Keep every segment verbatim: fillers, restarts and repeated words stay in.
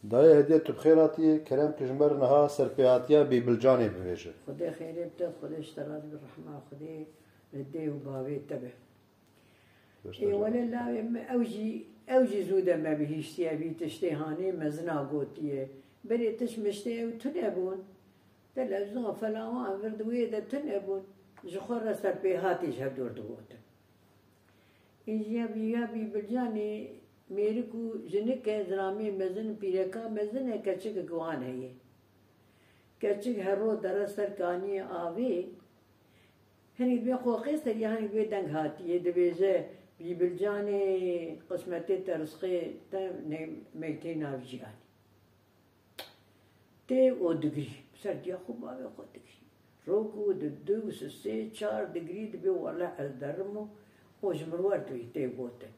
Dayê Hediye, tu bi xêr hatiyê. Kerem ki ji me re niha serpêhatiya Bîbilcanê bibêje. Xwedê xêrê bide, Xwedê ji te razî be, rehma Xwedê li dê û bavê te be. Ê wele lawê me ew jî, ew jî zû de me bihîştiye vî tiştê hanê mezina gotiye. Berê tişt miştê ew tune bûn. Televizyon felawan vir di wê de tune bûn. Ji xwe re serpêhatî ji hevdûr digotin. Îjiya bîya Bîbilcanê mêrik û jinik e, zilamê mezin, pîreka mezin e, keçikek wan heye. Keçik her roj dere ser kaniyê avê. Hinek dibê qoqê serî, hinek dibê deng hatiyê, dibêje, Bîbilcanê, qismetê te, rizqê te, ne meytê nav jiyanê. Tê û digirî. Bi ser diya xwe bavê xwe digirî. Rok û di du û sisê çar digirî, dibê wele ez derim û, û ji min wer dibî tê gotin.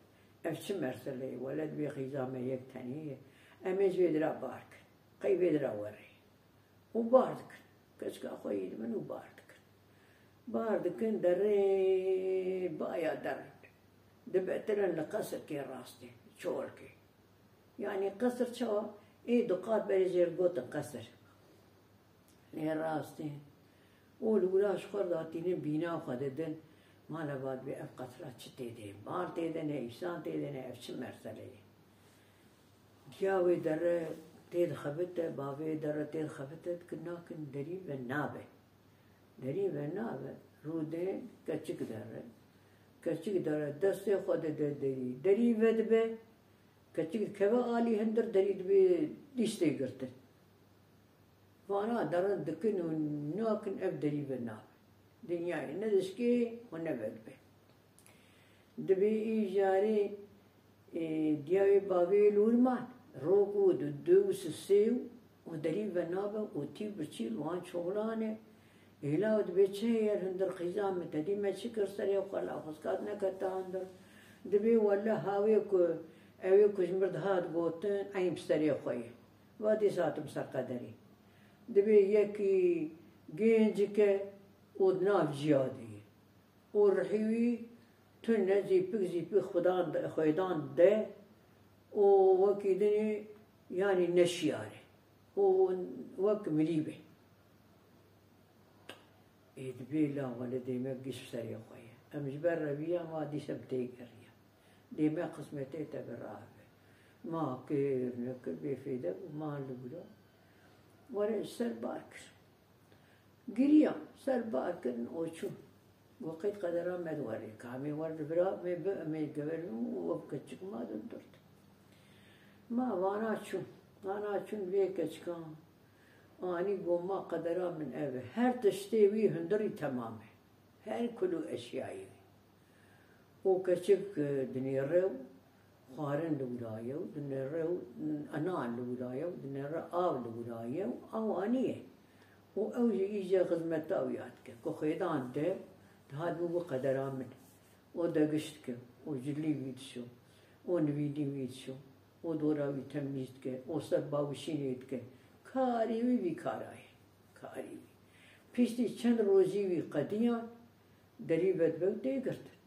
Ev çi mersele ye? Wele dibê xîza me yek tenê ye. Em ê ji vê dira bar kin. Qey vê dira werê. Û bar dikin. Keçika xwe yî dibin û bar dikin. Bar dikin derê baya derin. Dibe tirin li qesirkê rastê, çolkê. Yanî qesir çawa? Ê du qat berê jê re gotin qesir. Lê rastê. Û li wira ji xwe re datînin bîna xwe didin. Mala va dibê ev qesra çi tê de? Bar tê de ne, îsan tê de ne, ev çi mersele ye? Diya wê dere tê dixebite, bavê wê dere tê dixebite, dikin nakin derî ve nabe. Derî ve nabe, rûdê keçik dere. Keçik dere, destê xwe dide derî. Derî vedibe, keçik dikeve alî hundir, derî dibê dîstê girtin. Vana derin dikin û nakin ev derî ve nabe. Dinyayê ne dişkê û ne vedibe. Dibê îjarê, ê, diya wê bavê wê li wir man. Rok û di du û sisê û derî ve nabe û tî birçî li wan çoxlan e. Êla dibê çi heye, hundir qîza min te dî me çi kir serê xwe, la xwe skat nekete hundir. Dibê wele hawê ku ew ê ku ji mir dihat gotin, eyn bi serê xwe ye. Va dîsa hatim ser qederê. Dibê yekî gêncik e û di nav ciya de ye. Û rihî wî tune, zîpik zîpik xwedan de, xwêdan de û wekî dinê, yanî neşiyar e û wek mirî be. Ê dibê la wele dê me giş bi serê xwe ye. Em ji ber re viya ma dîse bi tê geriya. Dê me qismetê te bi rabe. Ma kir, nekir, bêfêde bû, ma li wira. Were ji ser bar kir. Giriya, ser bar kirin û çûn. Got, qeyd qedera me di werê, ka em ê wer li vira me bi, em ê geverin û wek keçik ma di dirt. Ma vana çûn, vana çûn vê keçikan. Anî got, ma qedera min ev e. Her tiştê wî hundirî temam e. Her kul û eşyayê wî. Û keçik, e, dinêre û xwarin li wira ye û dinêre û nan li wira ye û dinêre av li wira ye û ew anî ye. Û ew jî îje xizmeta wî ya dike. Ku xêdan de, dihat bû qedera min. Û degiş dike û cilî wî dişo û nivînî wî dişo û dora wî temîz dike û ser bawişînê dike. Karê wî vî kara ye. Karê wî. Piştî çend rojî wî qediyan, derî vedibe û tê girtin.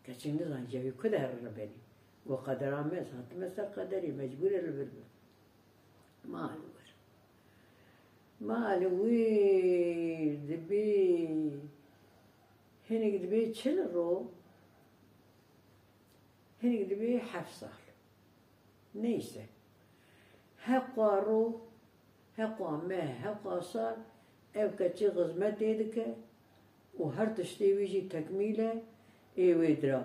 Keçik nizan cevî ku de here re benî. Got, qedera me, ez hatime ser qederê, mecbûr e li vir bim. Ma li wir. Ma li wir dibê, hinek dibê çil ro, hinek dibê heft sal. Neyse. Heqa ro, heqa meh, heqa sal, ev keçik xizmetê dike û her tiştê wî jî tekmîl e, ê wê dira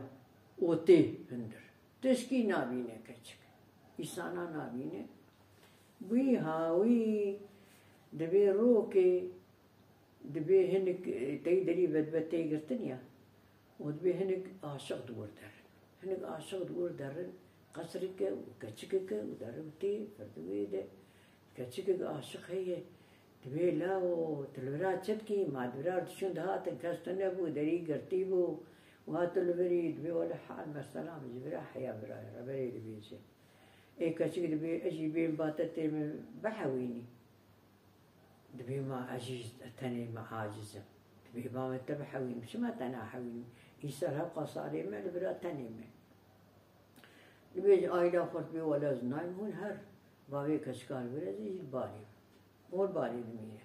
û tê hundir. Tişkî nabîne keçik. Îsana nabîne. Wî ha wî dibê rokê, dibê hinek, e, tey derî vedibe tê girtin ya. Û dibê hinek aşiq di wir derin. Hinek aşiq di wir derin, qesrike û keçikike û derin tê, vir di wê de. Keçikek aşiq heye. Dibê lawo, tu li vira çi dikî? Ma di vira diçûn dihatin, kes tune bû, derî girtî bû. Wa tu li virî, dibê wele hal mesela min ji vira heya vira ye, reberê dibêje. Ê keçik dibê, ez jî bêm ba te tê min bihewînî. Dibê ma ez jî tenê me aciz im. Dibê ba me te bihewînim. Çima te nahewînim? Îsal hewqa salê me li vira tenê me. Dibê ji aîla xwe dibê wele ez nayêm hûn her. Bavê keçika li vir e, ez ê jî li balê bim. Û li balê dimîne.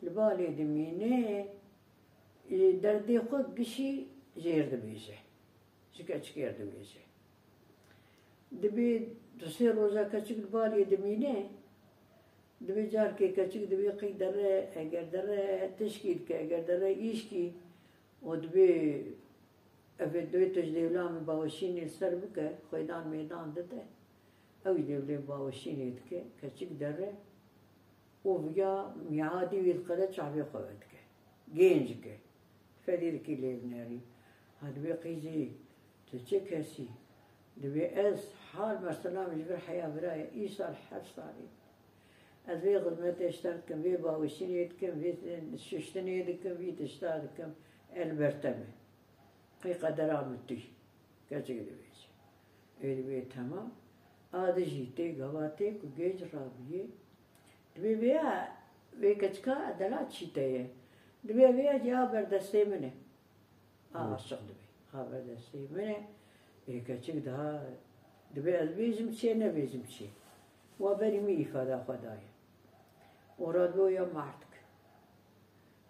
Li balê dimîne, e, derdê xwe gişî jêr dibêje. Ji keçikê re dibêje. Dibê du sê roja keçik li balê dimîne, dibê carkê keçik dibê qey dere, eger dere tişkî dike, eger dere îşkî, û dibê ev ê dibê tu ji dêvla min bawişînê li ser bike, xwêdan mêdan dide, ew jî dêvlê bawişînê dike, keçik dere, û viya mîadî wî diqede çavê xwe vedike. Gêncik e. Fedî dikî lê vinerî. Ha dibê qîzî, tu çi kesî? Dibê ez hal mesela min ji vir heya vira ye, îsal heft salî. Ez vê xizmetê ji te dikim, vê bawişînê dikim, vê şiştinê dikim, vî tişta dikim, ez li ber te me. Qey qedera min tûy. Keçik dibêje. Ê dibê temam. A dijî tê, gava tê ku gênc rabûye. Dibê vêya, vê keçika delal çî te ye. Dibê vêya jî a ber destê min e. A aşiq dibê. A ber destê min e. Ê keçik daha dibê ez bêjim çi ye, nebêjim çi ye. Wa berî min îfada xwe daye. Û radibê ya mardik.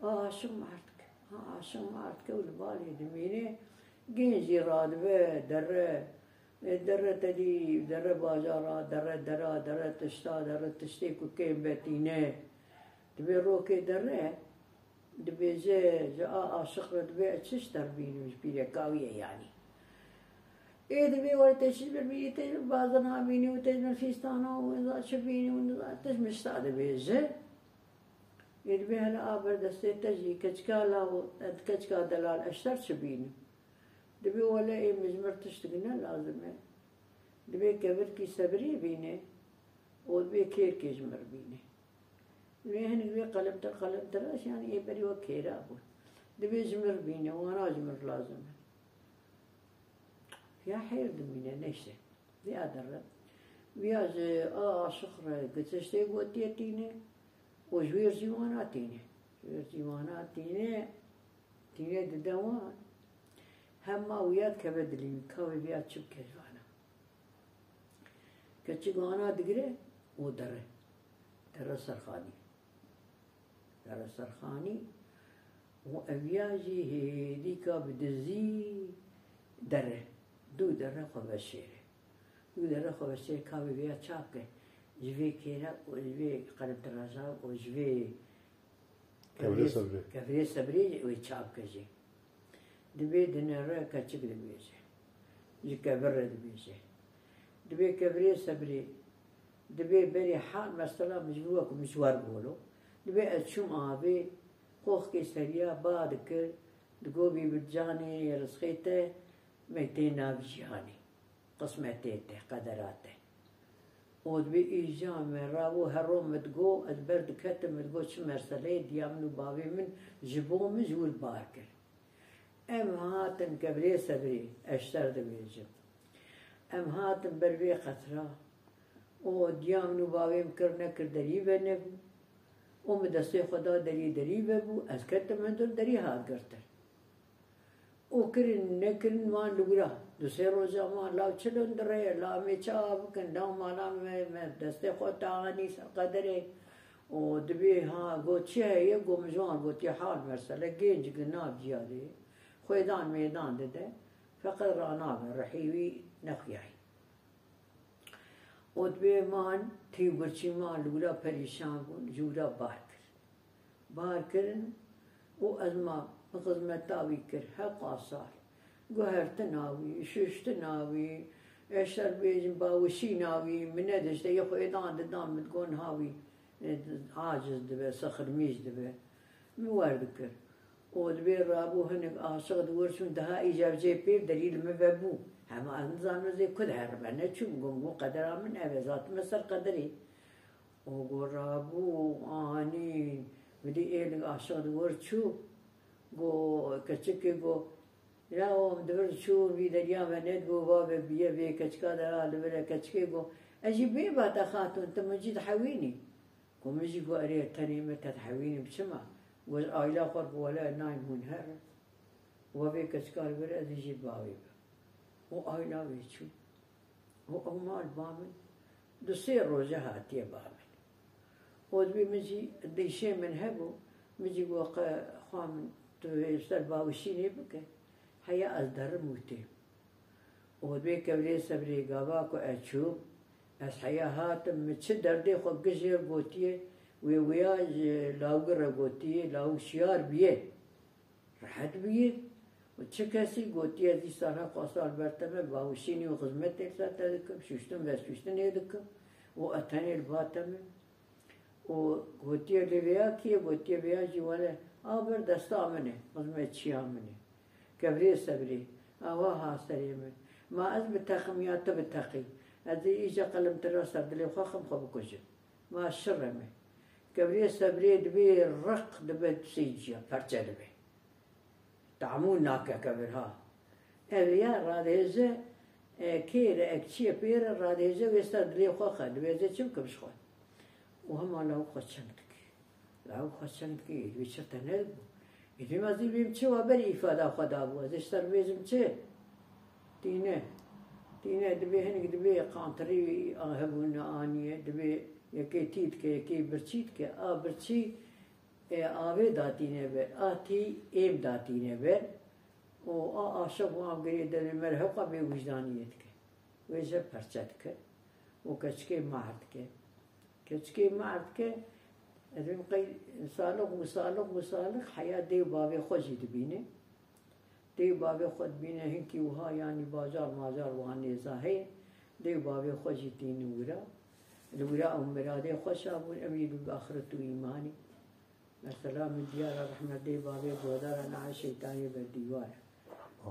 A aşiq mardik. A aşiq mardik û li balê dimîne. Gênc jî radibe, dere, e, dere tedî, dere bajara, dere dera, dere tişta, dere tiştê ku kêm be tîne. Dibê rokê dere, dibêje, ji a aşiq re dibê ez çi ji te re bînim, ji pîreka wî ye yanî. Ê dibê were te çi ji min bînî, te ji min bazina bînî û te ji min fîstana û niza çi bînî û niza te ji min şita dibêje. Ê dibê hele a ber destê te jî keçika law, keçika delal ez ji te re çi bînim? Dibê wele ê min ji min re tiştik ne lazim e. Dibê kevirkî sebrê bîne û dibê kêrkê ji min re bîne. Dibê hinek vê qelimtir qelimtir e, yanî ê berî we kêra bûn. Dibê ji min re bîne, wana ji min re lazim e. Ya heyr dimîne, neyse. Viya dere. Viya ji a aşiq re gi tiştê gotiye tîne û ji wê re jî wana tîne. Ji wê re jî wana tîne, tîne dide wan. Hema wiya dikeve dilî wî, ka wê viya çi bike ji vana. Keçik wana digire û dere. Dere ser xanî. Dere ser xanî û eviya jî hêdîka bi dizî dere. Du dere xwe veşêre. Du dere xwe veşêre ka wê vêya çap ke. Ji vê kêra û ji vê qelimtiraja û ji vê Kevirê sebrê. Kevirê sebrê wê çap ke jî. Dibê dinere keçik dibêje. Ji kevir re dibêje. Dibê kevirê sebrê. Dibê berê hal mesela min ji vir wek min ji wer bolo. Dibê ez çûm avê, qoxkê seriya ba dikir, digo bî bi canê rizqê te, me tê nav jiyanê. Qismetê te, qedera te. Û dibê îja me rabû, her ro min digo, ez ber diketim, min digo çi meseleyê diya min û bavê min ji bo min ji wir bar kir. Em hatin kevirê sebrê, ez ji te re dibêjim. Em hatin ber vê qetira û diya min û bavê min kir nekir derî venebû û min destê xwe da derî, derî vebû, ez ketim hundir, derî hat girtin. Û kirin nekirin wan li wira. Du sê roja wan law çi li hundir heye, la em ê çawa bikin, law mala me, me destê xwe te anî ser qederê. Û dibê ha got çi heye, got min ji wan gotiye hal mesele, gêncik li nav diyarê, xwêdan mêdan dide, feqet ranabe, rihê wî nexuyayî. Û dibê man, tî û birçî man li wira perîşan bûn, ji wira bar kir. Bar kirin û ez ma bi xizmeta wî kir, heqa sal. Guhertina wî, şuştina wî, ez ji te re bêjim, bawişîna wî, min nedişte, yê xwêdan didan min, digo niha wî, e, aciz dibe, sixirmîş dibe. Min wer dikir. Û dibê rabû hinek aşiq di wir çûn, daha îcar cê pêr derî li min vebû. Hema ez nizanim ez ê ku diherime, neçûm, got, got qedera min ev e, zatime ser qederê. Û got rabû, anîn, vidî êlik aşiq di wir çû. Got, keçikê got, ya em di vir çû, vî derya ve ned, got, va ve biye vê keçika de ra li vir e, keçikê got, ez jî bê ba te xatûn, tu min jî dihewînî. Got, min jî got, erê, tenê me te dihewînim çima? Got, ji aîla xwe re got, wele nayêm hûn herin. Wa vê keçika li vir ez ê jî li ba wê bim. Û aîla wê çû. Û ew mal ba min, Du sê roje hatiye ba min. Û dibê min jî dîşê min hebû, min jî got, qe xwa min tu li ser bawişînê bike, heya ez derim û têm. Û dibê kevirê sebrê gava ku ez çûm, ez heya hatim, min çi derdê xwe gijêr gotiye, wê wêya ji lawgir re gotiye, lawik şiyar bûye. Rehet bûye û çi kesî gotiye, ez dîsa ne xwasa li ber te me, bawişînî û xizmetê li ser te dikim, şûştin veşûştinê dikim û ez tenê li ba te me. Û gotiye, lê vêya kî ye? Gotiye, vêya jî wele a ber desta min e, xizmetçiya min e. Kevirê sebrê, awa ha serê min. Ma ez biteqim ya tu biteqî? Ez ê îca qelim tira ser dilê xwe xim, xwe bikujim. Ma şirre me. Kevirê sebrê dibê riq dibe sê ciya, perçe dibe. Tamû nake kevir ha. Ev ya radihêje, e, kê re, ek çi ye pê re, radihêje wê ser dilê xwe xe, dibêje çi bikim ji xwe? Û hema lawik xwe çeng dike. Lawik xwe çeng dike, ê, wê çi te nedibû? Ê, dibê ez ê bêm çi wa berî îfada xwe dabû, ez ê ji te re bêjim çi? Tîne. Tîne, dibê hinek, dibê qantirî hebûne aniye, dibê yekê tî dike, yekê birçî dike. A birçî, e, avê datîne ber, a tî êm datîne ber û a aşiq û avgirê derê me re hewqa bêwijdaniyê dike. Wê ji perçe dike û keçikê mahr dike. Keçikê mahr dike, ez bêm qey salix û salix û salix heya dê û bavê xwe jî dibîne. Dê û bavê xwe dibîne, hinkî wiha, yanî bajar majar wiha nêza heye. Dê û bavê xwe jî tînin wira. Li wira ew miradê xwe şa bûn, ew jî bi axiret û îmanî. Mesela min diyara rehmet dê û bavê guhdara niha şeytaniyê ber dîwar e.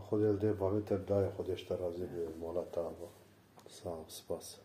Xwedê li dê û bavê te daye, Xwedê ji te razî be, mala te ava. Sağ ol, spas.